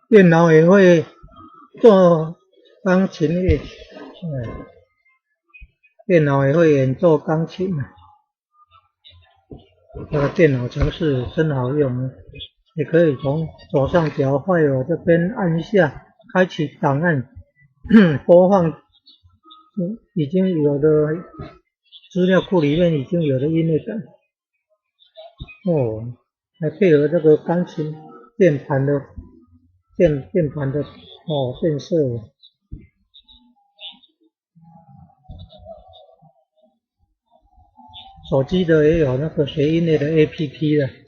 電腦也會做鋼琴樂曲，嗯，電腦也會演奏鋼琴。這個電腦程式真好用，也可以從左上角 File 這邊按一下，開啟檔案，播放已經有的資料庫裡面已經有的音樂檔。哦，還配合這個鋼琴鍵盤的鍵盤的哦變色。手機的也有那個學音樂的 APP 的。